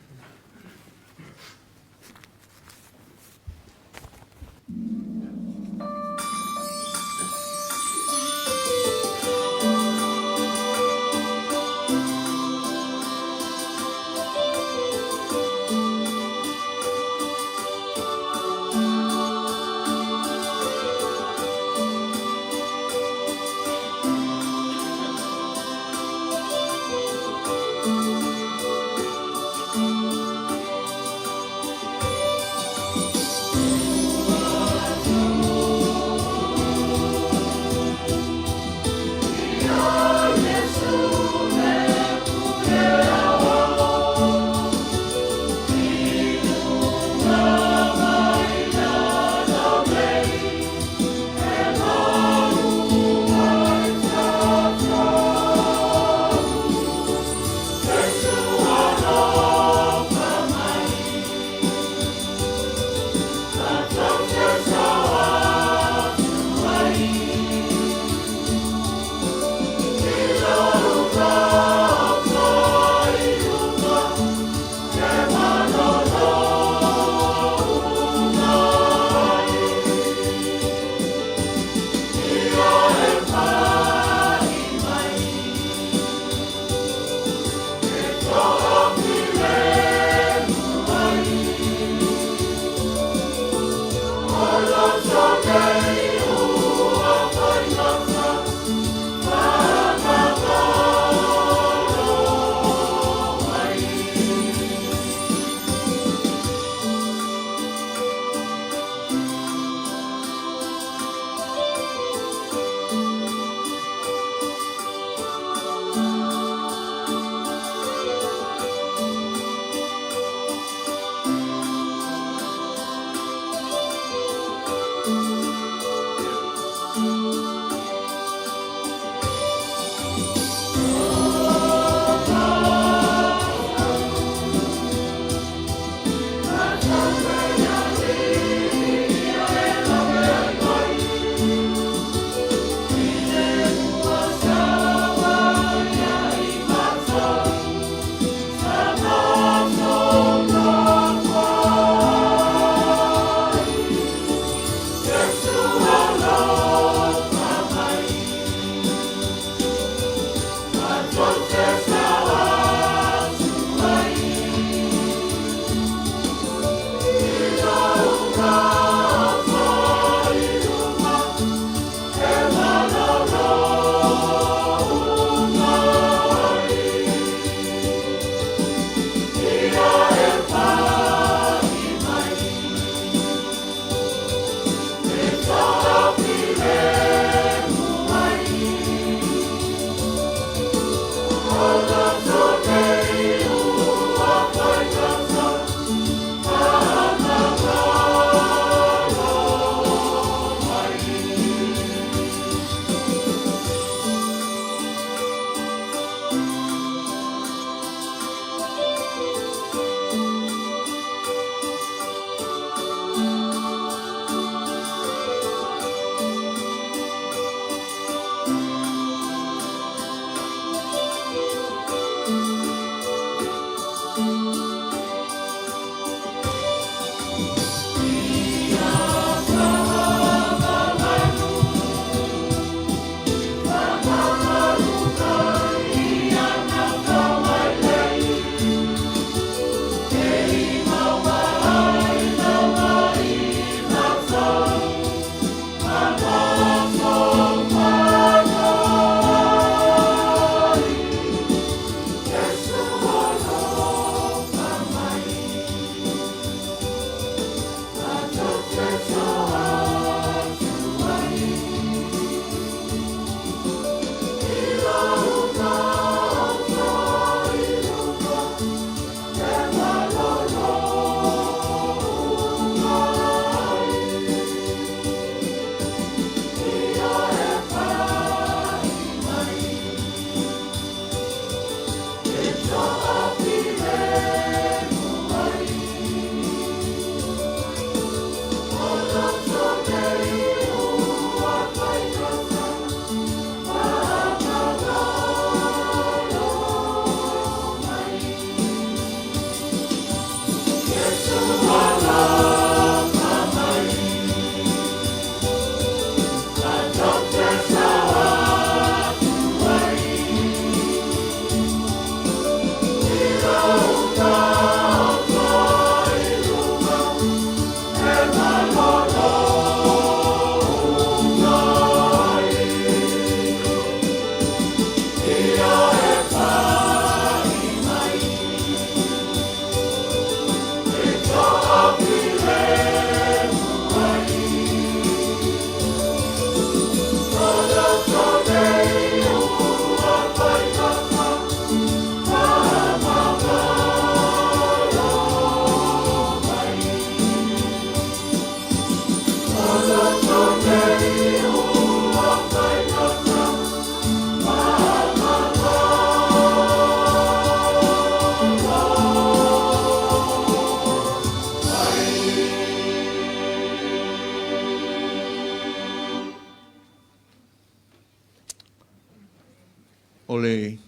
O le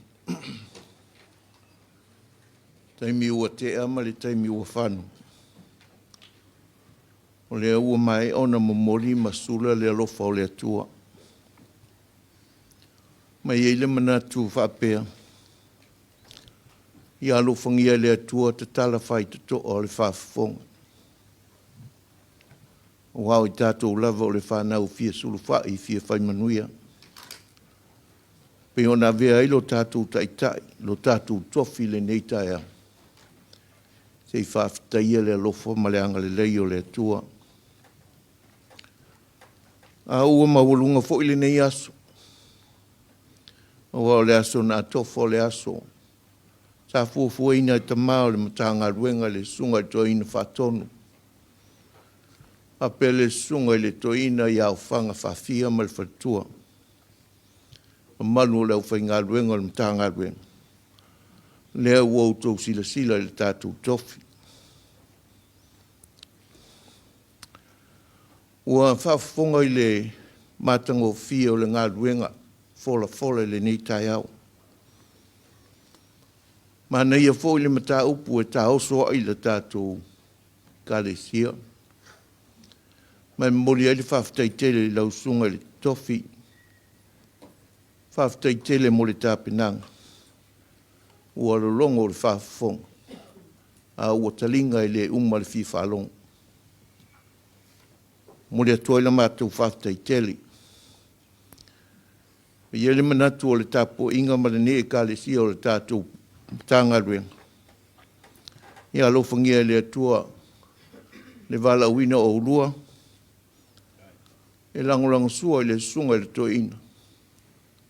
taimi ua tea ma le taimi ua fano, o lea ua maea ona momoli ma sula le alofa o le Atua. Ma e i ai le manatu faapea, ia alofagia e le Atua tatala faitotoa o le faafofoga, aua o i tatou lava o le fanau fia sulufai e fia fai manuia, pei ona avea ai lo tatou Taitai, lo tatou Tofi i lenei taeao, se i faafetaia le alofa ma le agalelei o le Atua. A ua maualuga foi lenei aso, aua o le aso na atofa, o le aso sa fuafuaina e tama o le Matagaluega le Susuga i le Toeaina Faatonu faapea le Susuga i le Toeaina ia Ofaga Faafia ma le faletua, mamalu o le aufaigaluega o le Matagaluega, lea ua outou silasila i le tatou tofi. Ua faafofoga i le matagofie o le galuega folafola i lenei taeao. Manaia foi le mataupu e taoso ai le tatou Ekalesia, ma e momoli ai le faafetai tele i lau Susuga i le Tofi. Faafetai tele mo le tapenaga, ua lologo le faafofoga, a ua taliga e le uma le fia faalogo. E momoli atu ai la matou faafetai tele. E i ai le manatu o le tapuaiga ma lenei Ekalesia o le tatou Matagaluega, ia alofagia e le Atua le valaauina o oulua e lagolagosua i le Susuga i le Toeaina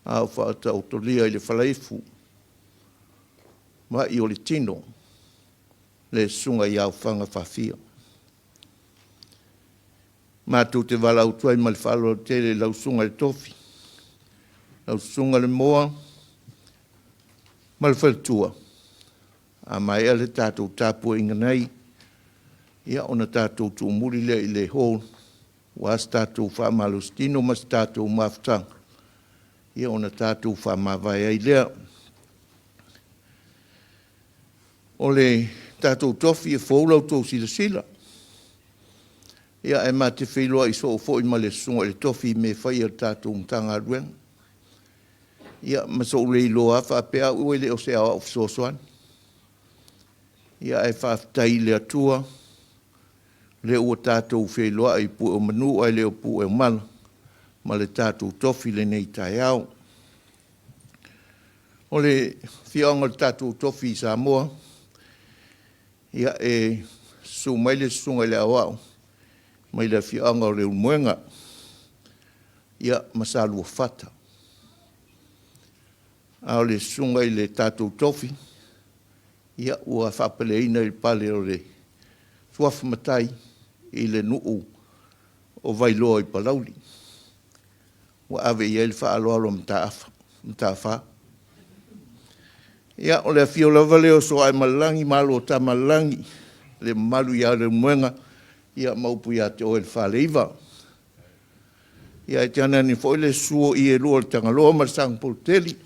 a o faataotolia i le falaeifu ma'i o le tino le Susuga ia Ofaga Faafia. Matou te valaau atu ai ma le faaaloalo tele i lau Susuga i le Tofi, lau Susuga Lemoa ma le faletua, a maea le tatou tapuaiga nei, ia ona tatou tuumuli lea i le hall aua se tatou faamalositino ma se tatou mafutaga, ia ona tatou faamavae ai lea. O le tatou tofi e fou la outou silasila, ae ma te feiloai soo foi ma le Susuga i le Tofi i mea e fai a le tatou Matagaluega. Ia ma so'u le iloa lava faapea au e le o se Aoao Fesoasoani, ae faafetai i le Atua o lea ua tatou feiloai i pue o manu ae le o pue o mala ma le tatou tofi i lenei taeao. O le afioaga o le tatou tofi i Samoa, ia, e susu mai le Susuga i le Aoao mai le afioaga o Leulumoega ma Saluafata, a o le susuga i le tatou tofi, ia, ua faapaleina i le pale o le suafa matai i le nuu o Vailoa i Palauli, ua ave i ai le faaaloalo a Mataafa Mataafa. Ia, o le afio lava lea o Sooaemalelagi ma alo o Tamaalelagi, le mamalu ia Leulumoega ma upu ia te oe le Faleiva. Ia, ae tainane foi le susu o ie e lua o le Tagaloa ma le Sagapolutele,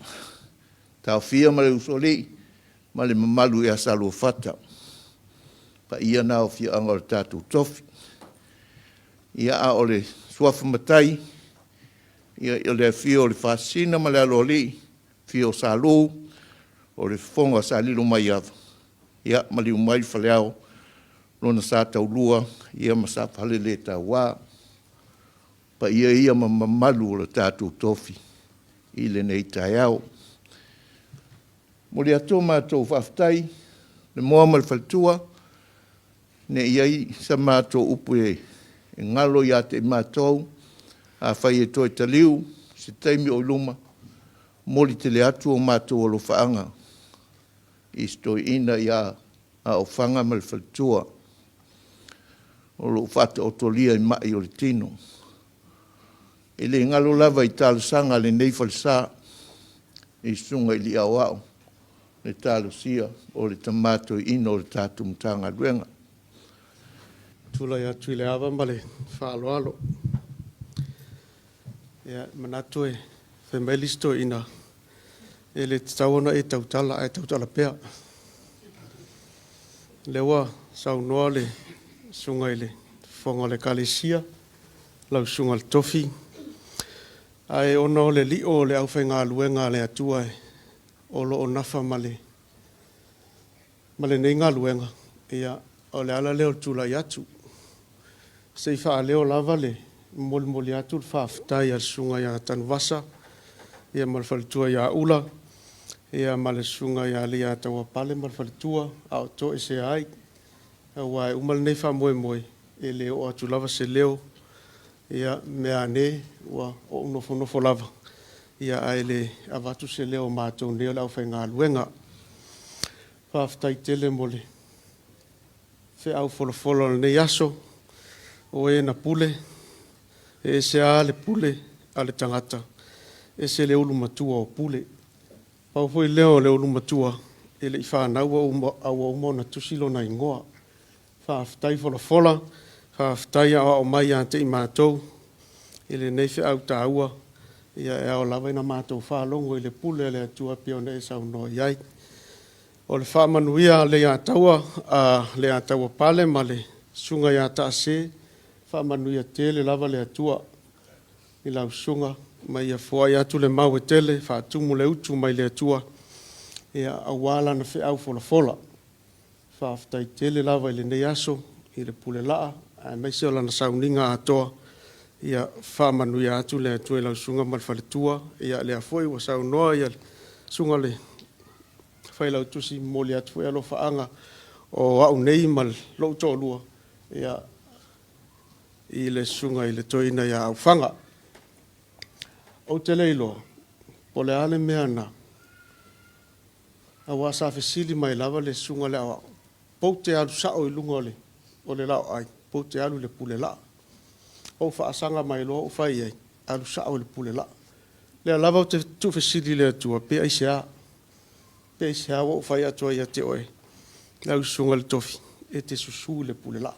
Taofia ma le Usoalii ma le mamalu ia Saluafata. O paia na o afioaga o le tatou tofi. Ia, a o le suafa matai, ia o le afio o le Faasisina ma le Aloalii, afio o Sa Lu, o le fofoga o Salilomaiava, ia maliu mai Faleao, lona sa taulua ma sa Faleletaua. O paia ia ma mamalu o le tatou tofi i lenei taeao. E momoli atu a matou faafetai Lemoa ma le faletua, ne i i ai sa matou upu e galo ia te i matou, afai e toe taliu i se taimi o i luma, e momoli tele atu o matou alofaaga i si toeaina ia Ofaga ma le faletua o lo o faataotolia i mai o le tino. E le galo lava i talosaga a lenei falesa i susuga i alii aoao le talosia o le tama toeaina o le tatou Matagaluega. Tulai atu i le ava ma le faaaloalo. Ia, e manatu fai mai le isi toeaina, E le tatau ona e tautala ae tautala pea. O lea ua saunoa le Susuga i le Fofoga o le Ekalesia, lau Susuga i le Tofi, ae ona o le lio o le aufaigaluega a le Atua o lo o nafa ma le ma lenei galuega, ia, o le ala lea o le tulai atu. Se i faaleo lava le molimoli atu le faafetai a le Susuga ia Tanuvasa ia ma le faletua ia Ula, ia ma le Susuga ia Leiataualapale ma le faletua, a o toesea ai, aua e uma lenei faamoemoe, e le oo atu lava se leo, ia meaane ua ou nofonofo lava, ia ae le avatu se leo o matou nei o le aufaigaluega. Faafetai tele mo le feau folafola o lenei aso, o e na pule, e ese lava le pule a le tagata, ese le ulu matua o Pule. Pau foi lea o le ulu matua, e le i fanau a ua uma ona tusi lona igoa. Faafetai folafola, faafetai aoao mai ia te i matou i lenei feau taua, ia e ao lava ona matou faalogo i le pule a le Atua pei ona e saunoa i ai. O le faamanuia a Leiataua Pale ma le Susuga ia Taase, faamanuia tele lava le Atua i lau susuga, ma ia foai atu le mau e tele, faatumu le utu mai le Atua aua lana feau folafola. Faafetai tele lava i lenei aso i le pule laa aemaise o lana sauniga atoa. Ia faamanuia atu le Atua i lau susuga ma le faletua. Ia lea foi ua saunoa le susuga i le Failautusi, e momoli atu foi alofaaga o au nei ma lou toalua i le susuga i le toeaina ia Aufaga. Ou te le iloa po o le a le mea na aua sa fesili mai lava le susuga i le aoao, pou te alu sao i luga o le laoai, pou te alu i le pule laa. Ou faasaga mai loa ou fai i ai, alu sao i le pule laa. O lea lava ou te tuufesili i le Atua, pe aisea? Pe aisea ua ou fai atu ai ia te oe, lau susuga i le tofi, e te susu i le pule laa.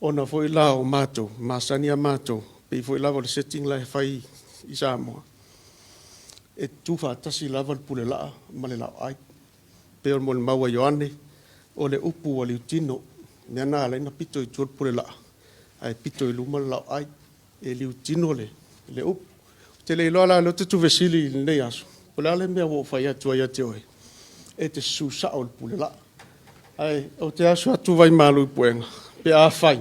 Ona foi la o matou, e masani lava matou, e pei foi lava o le setting la e fai i Samoa, e tutu faatasi lava le pule laa ma le laoai. E pei o le molimau a Ioane, o le upu ua liutino, lea na ala ai ona pito i tua le pule laa, ae pito i luma le laoai, e liutino le upu. Ou te le iloa la o lea ou te tuufesili i lenei aso, po o le a le mea ua ou fai atu ai ia te oe, e te susu sao i le pule laa. Ae ou te asu atu vaimalu i puega pe afai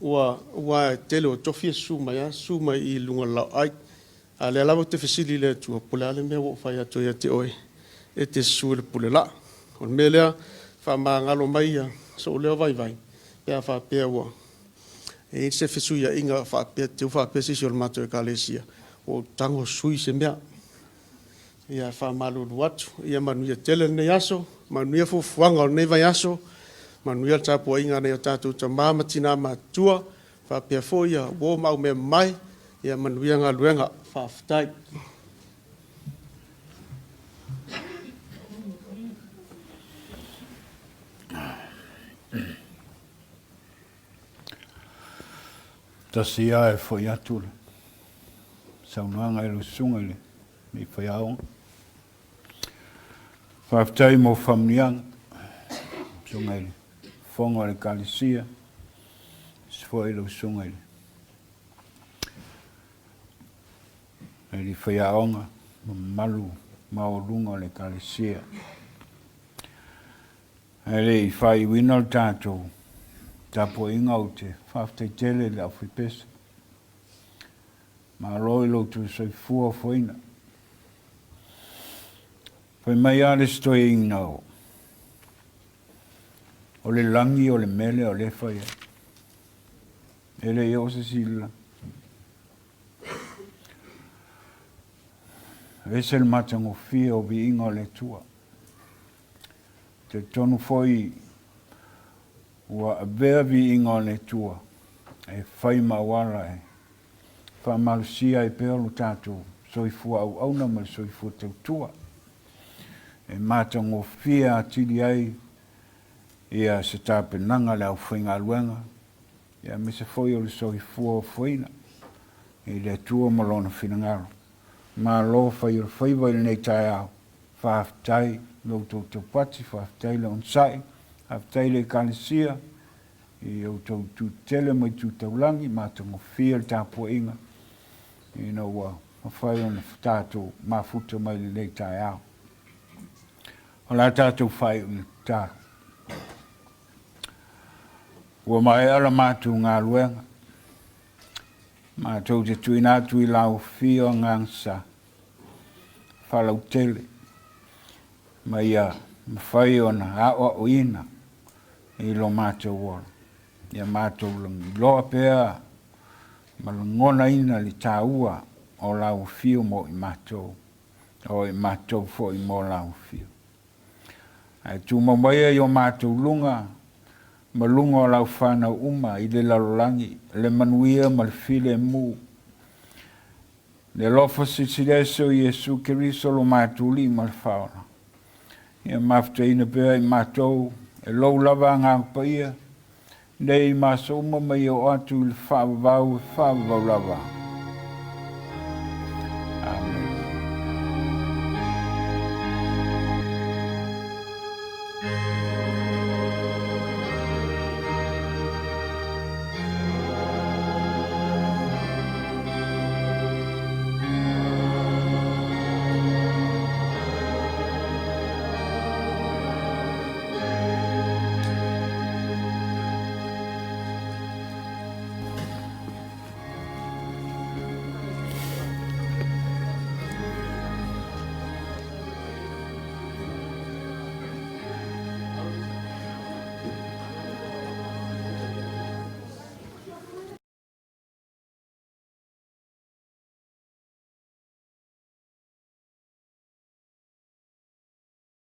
ua, aua e tele o tofi e susu mai lava susu mai i luga o le laoai. A o lea lava ou te fesili i le Atua, po o le a le mea ua ou fai atu ai ia te oe, e te susu i le pule laa. O le mea lea, faamagalo mai sou leo vaivai pe a faapea ua e i ai se fesuiaiga faapea, te i ua faapea se isi o le matou Ekalesia ua ou tago sui se mea. Ia, e faamalulu atu. Ia manuia tele lenei aso, manuia fuafuaga o lenei vaiaso, manuia le tapuaiga a nai o tatou tama ma tina matutua, faapea foi uo ma aumeamamae. Ia manuia galuega. Faafetai. Tasi lava e foi atu le saunoaga i lau susuga i le faiaoga. Faafetai mo faamanuiaga, susuga i le Fofoga o le Ekalesia, aemaise foi lau susuga i le faiaoga ma mamalu maualuga o le Ekalesia. Ae le i faaiuina le tatou tapuaiga, ou te faafetai tele i le aufaipese. Malo i lo outou soifua ofoina. Fai mai lava le isi toeaina o, o le lagi o le mele o lea e fai ai. E le i oo se isi i le lagi. E ese le matagofie o viiga o le Atua. Talitonu foi ua avea viiga o le Atua e fai ma auala e faamalosia ai pea lo tatou soifua auauna ma le soifua tautua, e matagofie atili ai ia se tapenaga a le aufaigaluega, aemaise foi o le soifua ofoina i le Atua ma Lona finagalo. Malo fai o le faiva i lenei taeao. Faafetai i lo outou taupati, faafetai le onosai, faafetai le Ekalesia i outou itu tetele ma itu taulagi, matagofie le tapuaiga ina ua mafai ona tatou mafuta mai i lenei taeao. O le a tatou faaiu i le tatalo. Ua maea la matou galuega, matou te tuuina atu i lau Afio Agaga Sa faalautele ma ia mafai ona aoaoina i lo matou ola. Ia matou iloa pea ma lagonaina le taua o lau Afio mo i matou, o i matou foi mo lau Afio. Ae tumau maia i o matou luga ma luga o lau fanau uma i le lalolagi le manuia ma le filemu. Le alofa silisili ese o Iesu Keriso lo matou Alii ma le Faaola, ia mafutaina pea i matou e lou lava Agaga Paia, nei ma aso uma ma ia oo atu i le faavavau e faavavau lava.